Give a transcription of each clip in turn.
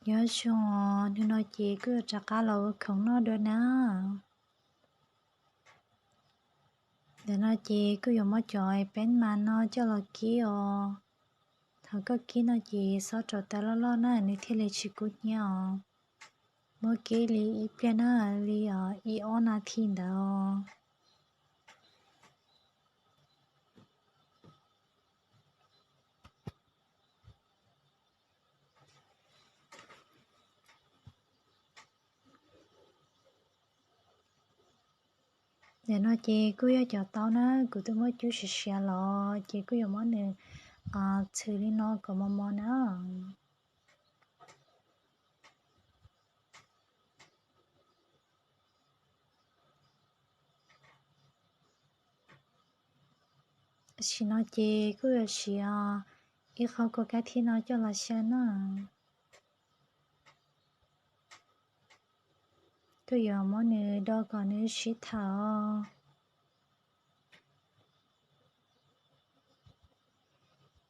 Nyob zoo os, hnub no ces kuj yuav rov qab los ua khoom noj dua na. Ntawm no ces kuj yuav muab cov peeb mas no coj los kib os. Thaum koj kib no ces xob rau taw loj loj na nws thiaj li tsis kub hnyiab os. Muab kib li ib pliag na, li ib ob nas this ntawd os. Ntawm no ces kuj yog cov taub na, kuv twb muab cub siav siav los ces kuj yuav muab nws txhwm li no kom mos mos na. Tam sim no ces kuj yuav siv ib qho kua kab thib no coj los xyaw na. Kuj yuav muab nws do kom nws sib thawm.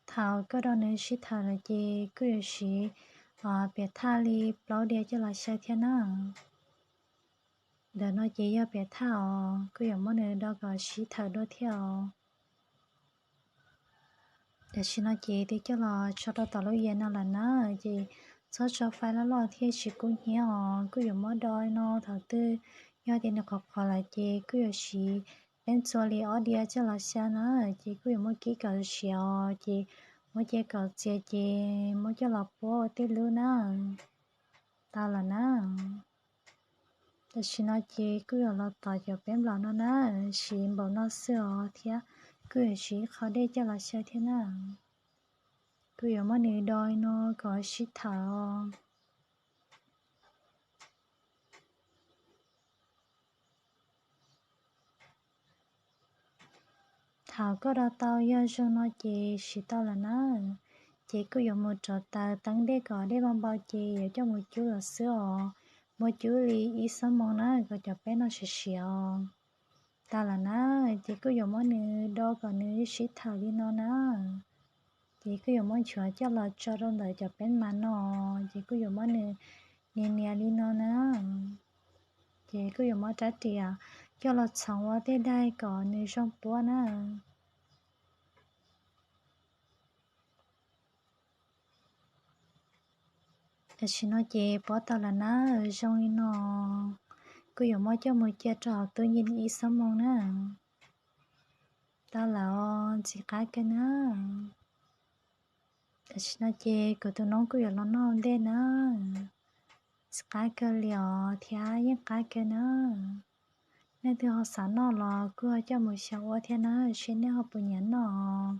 Thaum koj do nws sib thawm lawm ces kuj yuav siv piam thaj li plaub diav coj los xyaw thiab na. Ntawm no ces yog piam thaj os, kuj yuav muab nws do kom sib thawm dua thiab os. Tam sim no ces twb coj los tso rau tom lub yias no lawm na, ces txhob tso fais loj loj thiab tsis kub hnyiab os. Kuj yuav muab do no, thaum twg yog tias nws qhuav qhuav lawm ces kuj yuav siv peeb txua li ob diav coj los xyaw na, ces kuj yuav muab kib kom siav os, ces muab cia kom txias ces muab coj los puab ua tej lub na. Tau lawm na. Tam sim no ces kuj yuav los tos cov peeb nplaum no na, siv npaum no xwb os thiab kuj yuav siv qhov dej coj los xyaw thiab na. Kuj yuav muab nws do no kom sib thawm os. Thaum koj do tau yog zoo no ces siv tau lawm na. Ces kuj yuav mus rauv taws teeb dej kom dej npau npau ces yuav coj mus cub los xwb os. Muab cub li ib xuab moos na kom cov peeb no siav siav os. Tau lawm na, ces kuj yuav muab nws do kom nws sib thawm li no na. Ces kuj yuav muab nchuav coj los tso rau ntawm cov peeb mas no, ces kuj yuav muab nws nias nias li no na. Ces kuj yuav muab rab riam coj los txhoov ua tej daim kom nws zoo puab na. Tam sim no ces puab tau lawm na, zoo li no. Kuj yuav muab coj mus cia rau hauv tub yees ib xuab moos na. Tau lawm os, ntxim qab kawg na. Tam sim no ces kuv tus noob kuj yuav los noj ntej na. Ntxim qab kawg li os thiab yeej qab kawg na. Nej twg ho xav noj los kuj ho coj mus xyaw ua thiab na, seb nej ho puas nyiam noj os.